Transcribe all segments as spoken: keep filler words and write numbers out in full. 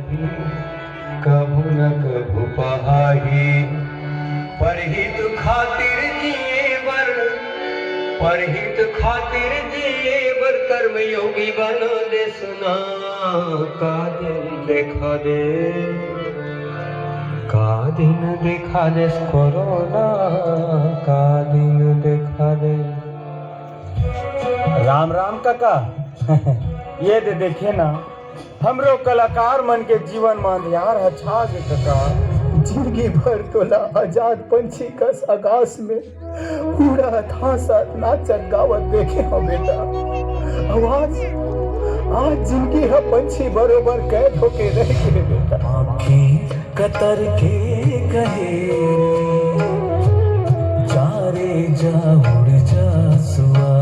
कभू न कभू पहाही। परहित खातिर जिए बर, परहित खातिर जिए बर कर्मयोगी बना देस ना। का दिन देखा दे, का दिन देखा देस कोरोना, का दिन देखा दे। राम राम कका। ये दे देखे ना, हमरो कलाकार मन के जीवन म अंधियार ह छा गे कका। जिंदगी भर तोला आजाद पंछी कस आकाश में उड़त, हंसत, नाचत, गावत देखे हंव बेटा। अउ आज, आज जिंदगी ह पंछी बरोबर कैद होके रह गे बेटा। आँखी कतर के कहे रे, जा रे जा, उड़ जा सुआ।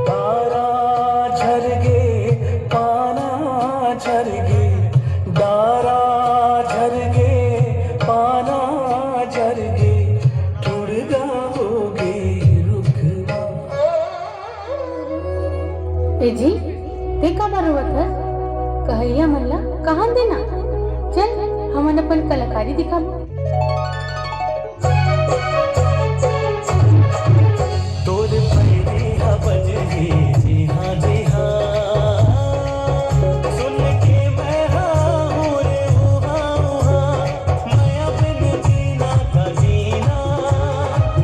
डारा झरगे, पाना झरगे, डारा झरगे, पाना झरगे, ठुड़गा होगे रुखवा। ए जी, ते काबर रोवत हस? कहइया मन ला कहन देना। चल, हमन अपन कलाकारी दिखाबो। तोर पैरी ह बजही, जी हाँ, जी हाँ। सुन के मैं हाँ हूँ रे, ऊ हाँ, ऊ हाँ। मया बिन जीना का जीना,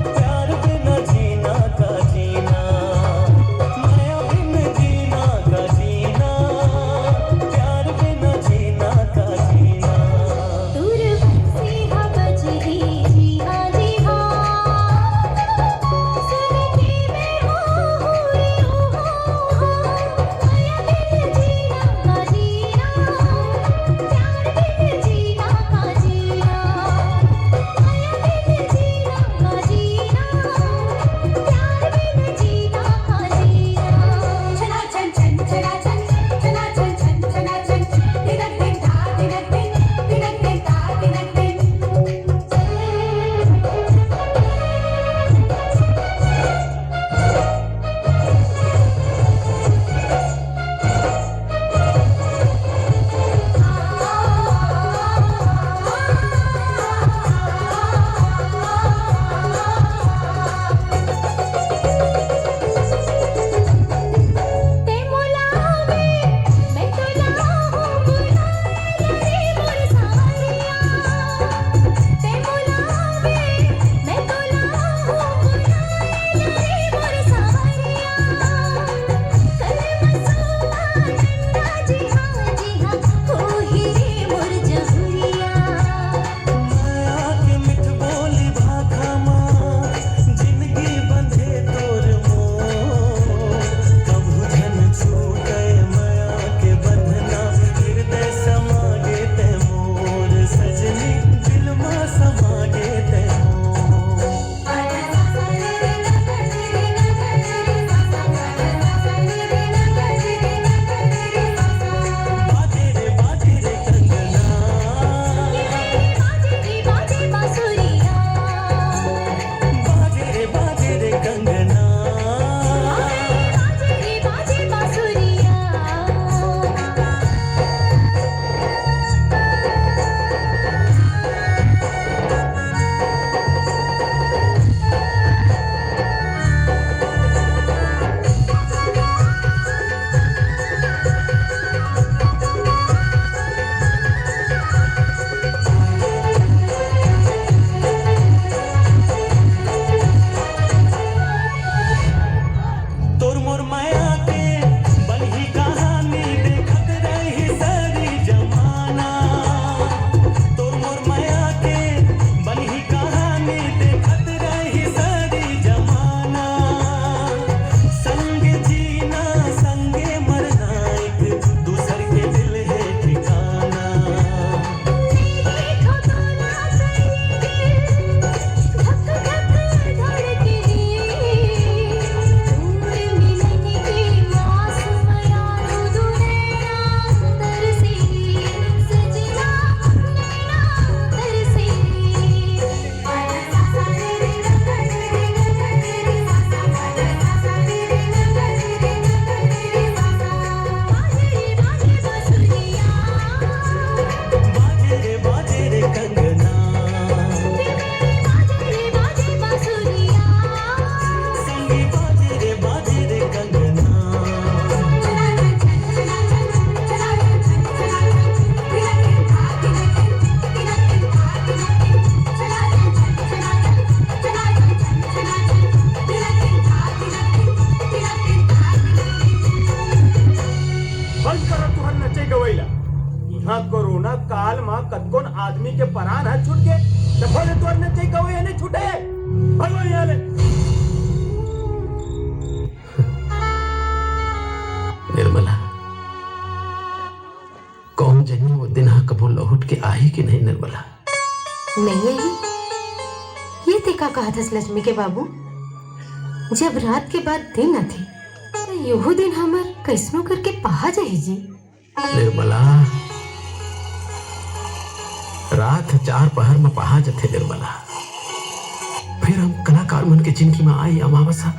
प्यार बिन जीना का जीना। मया बिन जीना का जीना, प्यार बिन जीना का जीना। तोर बंसी ह नचई गवई ला। इहाँ कोरोना काल म कतकोन आदमी के परान ह छूट गे, तभो ले तोर नचई गवई ह नइ छूटे। भगो इहाँ ले। निर्मला, कौन जनी वो दिन ह कभो लौट के आही कि नहीं निर्मला? नहीं आही। ये ते का कहत हस लक्ष्मी के बाबू? जब रात के बाद दिन आथे, त यहू दिन हमर कइसनो करके पहा जाही जी। निर्मला, रात चार पहर म पहा जथे निर्मला। फिर हम कलाकार मन के जिनगी म आई अमावसा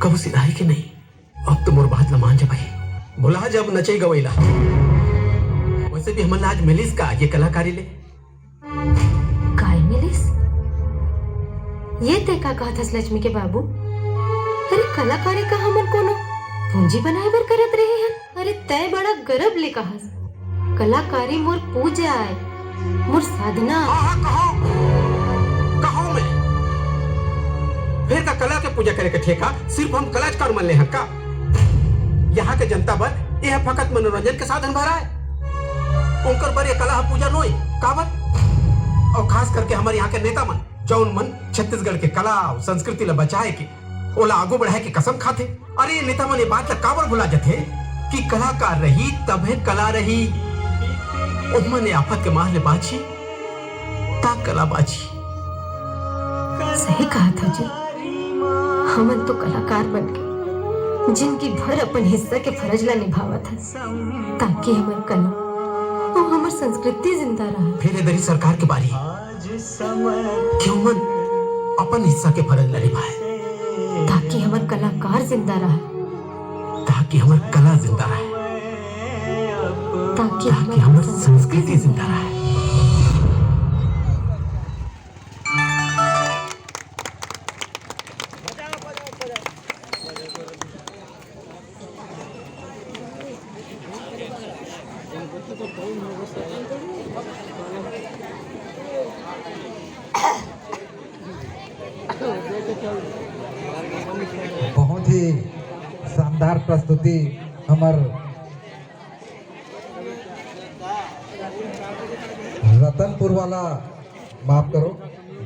कभू सिधाही के नहीं। अब तो मोर बात ल मान जा भाई, भुला जा अब नचई गवई ला। वैसे भी हमन ला आज मिलिस का ये कलाकारी ले? काय मिलिस? ये तै का कहत हस लक्ष्मी के बाबू? अरे कलाकारी का हमन कोनो पूंजी बनाए बर करत रहे हन? अरे तै बड़ा गरब ले कहस, कलाकारी मोर पूजा आय, मोर साधना। हाँ, हाँ, कहो, कहो मैं। फेर का कला के पूजा करे के ठेका सिर्फ हम कलाकार मन ले हन का? यहाँ के जनता बर ये ह फकत मनोरंजन के साधन भर आय। उनकर बर ये कला ह पूजा नोय। काबर? अउ खास करके हमर यहाँ के नेता मन, जौन मन छत्तीसगढ़ के कला अउ संस्कृति ल बचाए के, ओला आगू बढ़ाए के कसम खाथे। अरे ये नेता मन ये बात ल काबर भुला जथे कि कलाकार रही तभे कला रही। ओमन ये आफत के मार ले बाँची, त कला बाँची। सही कहत हव जी, हमन तो कलाकार बन के जिनगी भर अपन हिस्सा के फरज ला निभावत हन, ताकि हमर कला अउ हमर संस्कृति जिंदा रहय। फेर ए दरी सरकार के बारी कि ओमन अपन हिस्सा के फरज ला निभाए। ताकि हमर कलाकार जिंदा रहय। ताकि हमर कला जिंदा रहय। ताकि ताकि हमर हमर संस्कृति जिंदा रहय। बहुत ही शानदार प्रस्तुति हमर रतनपुर वाला, माफ करो,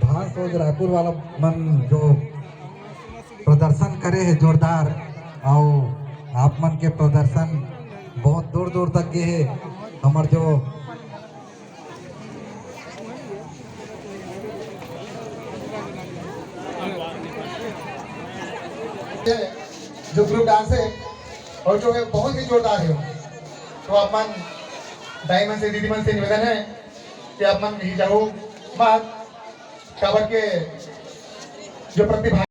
भांसोज रायपुर वाला मन जो प्रदर्शन करे हे जोरदार, अउ आप मन के प्रदर्शन बहुत दूर दूर तक गे हे। हमर जो जो ग्रुप डांस है और जो है बहुत ही जोरदार है, तो आप मन दाई मन से, दीदी मन से निवेदन है कि आप मन यही जाओ मत, काबर के जो प्रतिभा